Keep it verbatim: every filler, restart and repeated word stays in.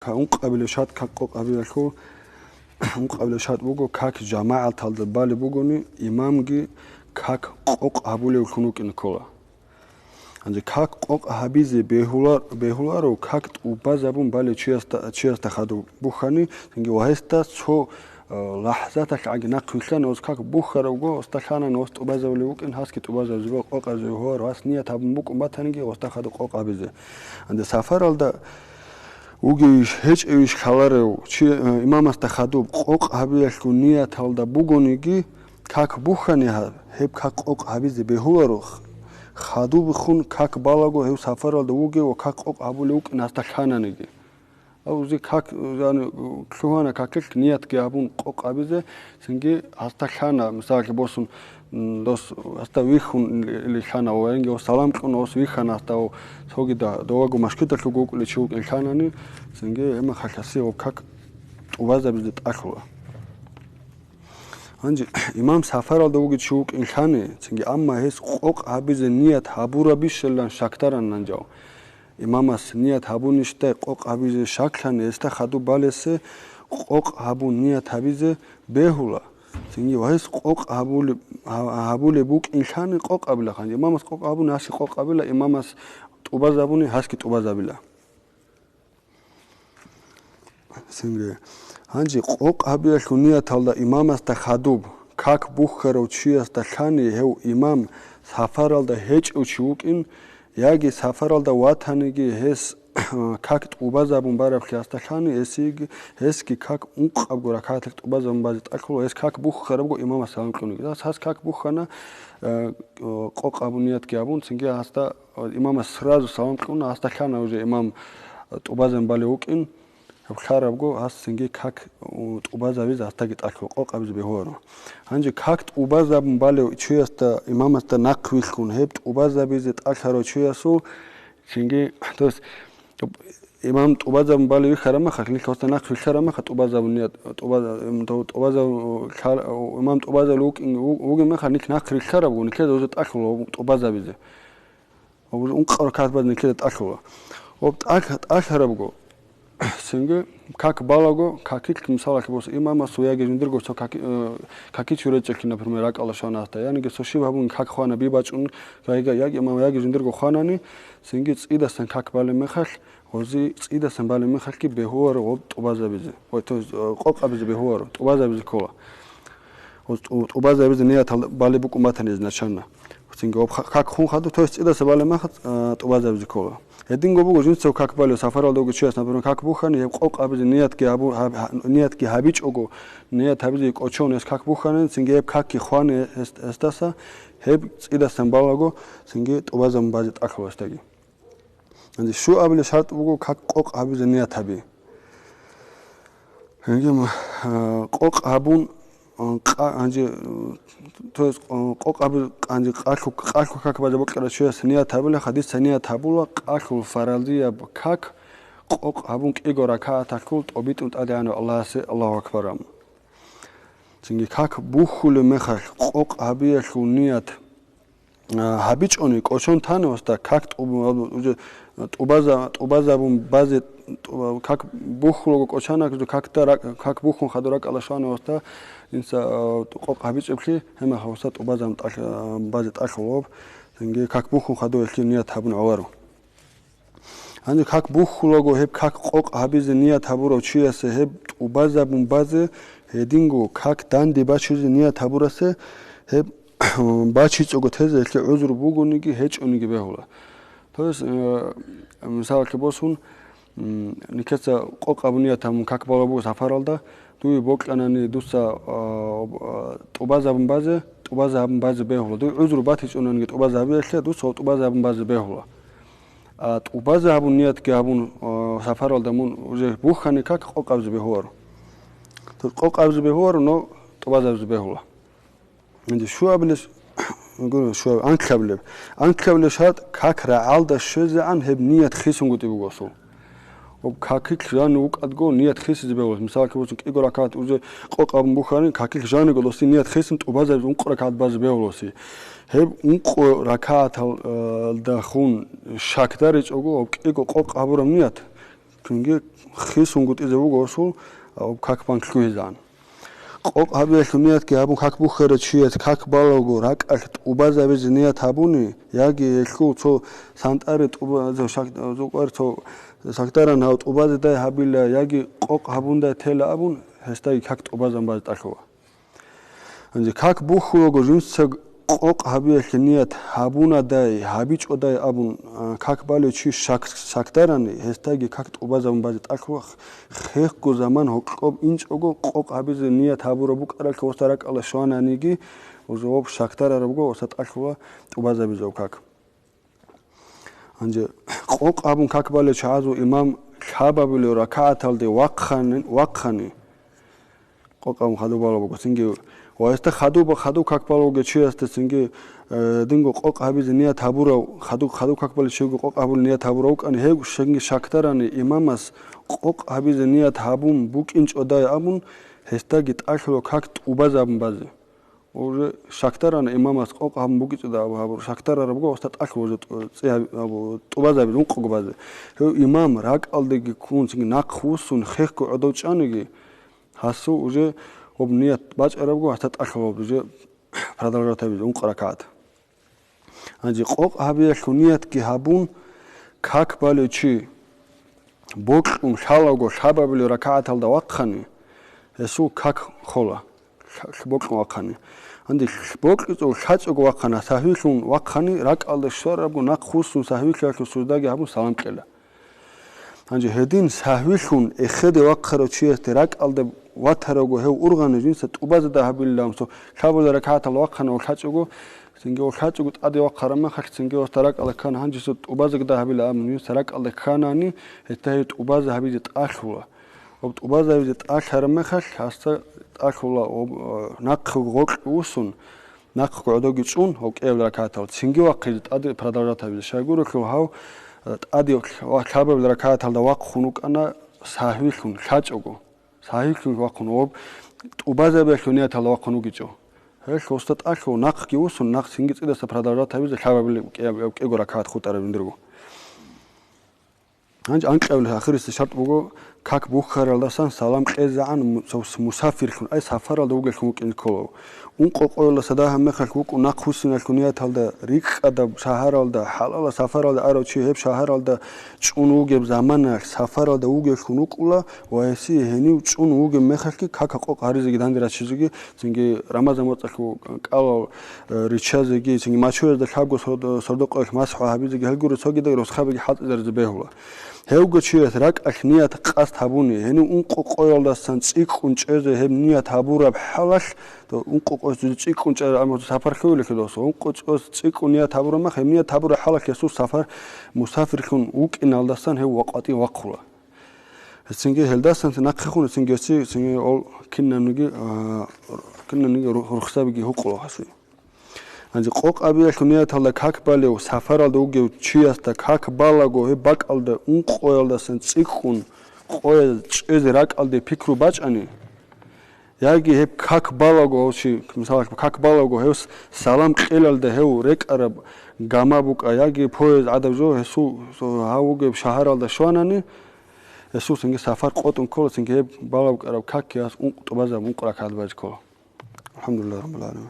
Ункъабилеб шартӀ как къокъ гьабиялъул, ункъабилеб шартӀ буго, как жамагӀаталда балеб бугони, имамги как къокъ гьабулевлъун вукӀине ккола. Гьанже как къокъ гьабизе бегьула-, бегьуларо, как тӀубазабун балев чиясда, чиясда хадуб бухьани, цинги ва гьесда цо, э, лахӀзаталъ гӀаги нахъ вилълъана, ос как бухьарабго, осда лъанани ос тӀубазабулев вукӀин, гьасги тӀубазабизе бегьула, къокъабизе бегьуларо, гьас ният гьабун букӀун батаниги, осда хадуб къокъ гьабизе. Гьанже сафаралда вугевищ, гьечӀевищ лъаларев чи, э, имамасда хадуб къокъ гьабиялъул нияталда бугониги, как бухьани гьаб, гьеб как къокъ гьабизе бегьуларо, хадубехун как балаго гьев сафаралда вугев ва как къокъ гьабулев вукӀин гьасда лъананиги. Гьав узи как, яни, лъугьана какилъ ниятги гьабун къокъ гьабизе, цинги гьасда лъана, мисалги босун, м, дос гьасда вихьун или лъана, ва инги ва салам кьуна, ос вихьана гьасда, ва цогида доваго машгидалъуго вукӀулев чи вукӀин лъанани, цинги гьеб мехалъ гьасие ва как тӀубазабизе тӀалъула. Гьанже имам сафаралда вугев чи вукӀин лъани, цинги, амма гьес къокъ гьабизе ният гьабурабищилан щакдаран нанжав. Имамас ният гьабунищдай къокъ гьабизе щаклъани, гьесда хадуб балесе къокъ гьабун ният гьабизе бегьула. Цинги ва гьес къокъ гьабулеб-, гьа-, гьабулеб букӀин лъани къокъ абила. Гьанже имамас къокъ гьабуни гьасги къокъ абила, имамас тӀубазабуни гьасги тӀубазабила. Сингри. Гьанже къокъ гьабиялъул нияталда имамасда хадуб, как бухьарав чиясда лъани гьев имам сафаралда гьечӀев чи вукӀин, яги сафаралда ватаниги гьес как тӀубазабун бараблъи гьасда лъани, гьесиги-, гьесги как ункъабго ракагӀаталъ тӀубазабун базе тӀалъула, гьес как бухьарабго имамас салам кьуниги. Гьас, гьас как бухьана, э, къокъ абун ниятги абун, цинги гьасда Имамас сразу салам кьуна, гьасда лъана уже имам тӀубазабун балев вукӀин, гьеб лъарабго гьас цинги как, у, тӀубазабизе гьасдаги тӀалъула, къокъабизе бегьуларо. Гьанже как тӀубазабун балев чиясда имамасда нахъ вилълъун, гьеб тӀубазабизе тӀалъарав чиясул цинги, то есть, имам тӀубазабун балев вихьараб мехалъ, нилъ гьасда нахъ вилълъараб мехалъ тӀубазабун ният, тӀубаза-, м, тӀу-, тӀубазабун лъар-, имам тӀубазабулев вукӀин, ву-, вугеб мехалъ нилъ нахъ рилълъарабго, нилъеда уже тӀалъула тӀубазабизе. Ва уже ункъо ракагӀат базе нилъеда тӀалъула. Ва тӀалъ-, тӀалъарабго, цинги как балаго, какилъ, мисалалъе босун, имамасул яги жиндирго цо каки-, э, какичи речӀелъи, например, ракӀалда щвана гьасда, яниги цо щиб гьабун как хвана би бачӀун, яги, яги имам, яги жиндирго хванани, цинги цӀидасан как балеб мехалъ, гъози цӀидасан балеб мехалъги бегьуларо гъоб тӀубазабизе. Ой, то есть, э, къокъабизе бегьуларо, тӀубазабизе ккола. Гъоз тӀу-, тӀубазабизе ниятал балеб букӀун батани изначально. Цинги гъоб ха-, как хун хадуб, то есть цӀидаса балеб мехалъ, а, тӀубазабизе ккола. Гьединго буго жинцав как балев, сафаралда вугев чияс, например, как бухьани, гьеб къокъабизе ниятги гьабу-, гьаб-, гьа-, ниятги гьабичӀого, ният гьабизе кӀочон гьес как бухьани, цинги гьеб какги хвани гьес-, гьесдаса, гьеб цӀидасан балаго, цинги тӀубазабун базе тӀалъула гьесдаги. Гьанже щуабилеб шартӀ буго как къокъ гьабизе ният гьаби. Гьанже, а, къокъ гьабун, а, къа-, гьанже, то есть, а, къокъ гьаби-, гьанже къалъу-, къалъу как базе бокьарав чияс ният гьабила, гьадица ният гьабула, къалъул фаралдияб как къокъ гьабун кӀиго ракагӀаталъул тӀобитӀун тӀадегӀанав Аллагьасе Аллагьу акбар абун. Цинги как бухьулеб мехалъ къокъ гьабиялъул ният а, гьабичӀони кӀочон тани гьасда, как тӀуб-, уже тӀубаза-, тӀубазабун базе, тӀуба-, как бухьулаго кӀочана, какда рак-, как бухьун хадур ракӀалда щвана гьасда, инса, а, къокъ гьабичӀеблъи, гьеб мехалъ гьасда тӀубазабун тӀалъ-, а, базе тӀалъулаб, цинги как бухьун хадур гьелъие ният гьабун гӀоларо. Гьанже как бухьулаго гьеб как къокъ гьабизе ният гьабурав чиясе гьеб тӀубазабун базе, гьединго как данде бачизе ният гьабурасе гьеб бачичӀого тезе гьелъие гӀузру бугониги гьечӀониги бегьула. То есть, э, мисалалъе босун, м, нилъеца къокъ абун ният гьабун как балеб буго сафаралда, дуе бокьанани дуца, а, а, тӀубазабун базе, тӀубазабун базе бегьула. Дуе гӀузру батичӀониги тӀубазабиялъе, дуца гьеб тӀубазабун базе бегьула. А тӀубазабун ниятги гьабун, а, сафаралда мун уже бухьани как къокъабизе бегьуларо. То къокъабизе бегьуларо, но тӀубазабизе бегьула. Гьанже щуабилес, гуро, щуаб-, анкьабилеб. Анкьабилеб шартӀ как рагӀалда щвезегӀан гьеб ният хисунгутӀи буго асул. Ва какилъ жанив вукӀадго ният хисизе бегьулас. Мисалалъе босун, кӀиго ракагӀат уже къокъ абун бухьани, какилъ жаниго досие ният хисун тӀубазабизе ункъо ракагӀат базе бегьуласи. Гьеб ункъо ракагӀаталдахун щакдаричӀого ва кӀиго къокъ абураб ният цинги хисунгутӀизе буго гьесул, а, как бан лъугьизегӀан. Къокъ гьабиялъул ниятги гьабун как бухьарав чияс как балаго ракӀалъ тӀубазабизе ният гьабуни, яги гьелъул цо сантӀари тӀуба-, цо шак-, цо къвер-, цо сактаран гьав тӀубазедай гьабила, яги къокъ гьабундай тела абун, гьесдаги как тӀубазабун базе тӀалъула. Гьанже как бухьулаго жинца къокъ гьабиялъе ният гьабунадай, гьабичӀодай абун, а, как балев чи шак-, сактарани, гьесдаги как тӀубазабун базе тӀалъула. Хехго заман гьоркьоб инчӀого къокъ гьабизе ният гьабураб букӀаралъе гьесда ракӀалда щвананиги, уже гьоб сактарарабго гьесда тӀалъула тӀубазабизев как. Гьанже къокъ абун как балев чагӀазул имам лъабабилев ракагӀаталде вахъани, вахъани, къокъ абун хадуб балеб буго, цинги ва гьесда хадуб, хадуб как балев вугев чиясда цинги, э, динго къокъ гьабизе ният гьабурав, хадуб, хадуб как балев чиего къокъ гьабулеб ният гьабурав вукӀани, гьев щинги сактарани имамас къокъ гьабизе ният гьабун букӀинчӀодай абун, гьесдаги тӀалъула как тӀубазабун базе. Уже сактарани имамас къокъ гьабун букӀинчӀодай абун гьабур, сактарарабго гьесда тӀалъула уже тӀу-, цӀи гьаб-, абу-, тӀубазабизе, ункъго базе. Гьев имам ракӀалдеги ккун, цинги нахъ вуссун, хехго гӀодов чӀаниги, гьасул уже гьоб ният бачӀарабго, гьасда тӀалъула гьоб уже продолжать гьабизе ункъ ракагӀат. Гьанже къокъ гьабиялъул ниятги гьабун, как балев чи бокьун лъалаго лъабабилев ракагӀаталда вахъани, гьесул как хола, лъ-, лъ-, бокьун вахъани. Гьанже лъ-, бокьичӀого лъачӀого вахъани, сагьвилъун вахъани, ракӀалде щварабго нахъ вуссун сагьвилъиялъул суждаги гьабун салам кьела. Гьанже гьедин сагьвилъун эхеде вахъарав чиясде ракӀалде ватарабго гьев ургъани жинца тӀубазедай гьабилилан, цо лъабабилеб ракагӀаталда вахъана ва лъачӀого, цинги ва лъачӀого тӀаде вахъараб мехалъ, цинги гьесда ракӀалде ккана, гьанже цо тӀубазедай гьабилилан абун жинца ракӀалде кканани, гьесда гьев тӀубазе гьабизе тӀалъула. Ва тӀубазе гьабизе тӀалъараб мехалъ, гьасда тӀалъула ва, э, нахъего гъоркь вуссун, нахъго гӀодовги чӀун, гьав кӀиабилеб ракагӀатал цинги вахъизе, тӀаде продолжать гьабизе. Щайгурелъул гьав, э, тӀаде ва лъабабилеб ракагӀаталда вахъун вукӀана сагьвилъун, лъачӀого. Сагьвилъун вахъун, гьоб тӀубазабиялъул нияталда вахъун вугичӀо. Гьелъ гьесда тӀалъула нахъги вуссун, нахъ цинги цӀидаса продолжать гьабизе лъабабилеб кӀиаб-, кӀиго ракагӀат хутӀараб жиндирго. Гьанже анкьабилеб ахирисеб шартӀ буго, как бухьаралдасан салам кьезегӀан му-, сов-, мусафирлъун, ай сапаралда вугеллъун вукӀине ккола. Ункъо къоялдаса дагьаб мехалъ вукӀун нахъ вуссиналъул нияталда рикӀкӀадаб шагьаралда, хӀалалаб сапаралда арав чи гьеб шагьаралда чӀун вугеб заманалъ сапаралда вугевлъун вукӀула ва гьесие гьенив чӀун вугеб мехалъги как къокъ гьаризеги данде рачизеги, цинги Рамазан моцӀалъ кӀалал, э, риччазеги, цинги мачуязда лъабго сорд-, сордокъоялъ масхӀу гьабизеги, гьелгури цогидаги росхабиги хӀалтӀизаризе бегьула. Гьевго чияс ракӀалъ ният къасд гьабуни, гьенив ункъо къоялдасан цӀикӀкӀун чӀезе гьеб ният гьабураб хӀалалъ, то ункъо къоялъ цӀикӀкӀун чӀараб, амма сапар лъугьиналъе досо, ункъо къоялъ цӀикӀкӀун ният гьабураб мах, гьеб ният гьабураб хӀалалъ гьесул сапар мусафирлъун вукӀиналдасан гьев вакъатӀи вахъула. Гьецинги гьелдасан нахъехун гьецинги гьесие, гьецинги ол кинабниги, а, кинабниги ру-, рухсабиги гьукъула гьасие. Гьанже къокъ абиялъул нияталда как балев, сапаралда вугев чиясда как балаго гьеб бакӀалда ункъоялдасан цӀикӀкӀун къоялъ чӀезе ракӀалде пикру бачӀани, яги гьеб как балаго, гьав чи, мисалалъ, как балаго гьев салам кьелалда гьев рекӀараб гама букӀа, яги поезд гӀадаб жо гьесул гьав вугеб шагьаралда щванани, гьесул цинги сапар къотӀун ккола, цинги гьеб балеб букӀараб как гьас ункъ тӀубазаб ункъ ракагӀат базе ккола. АлхӀамдулиллагьи раббил гӀаламин.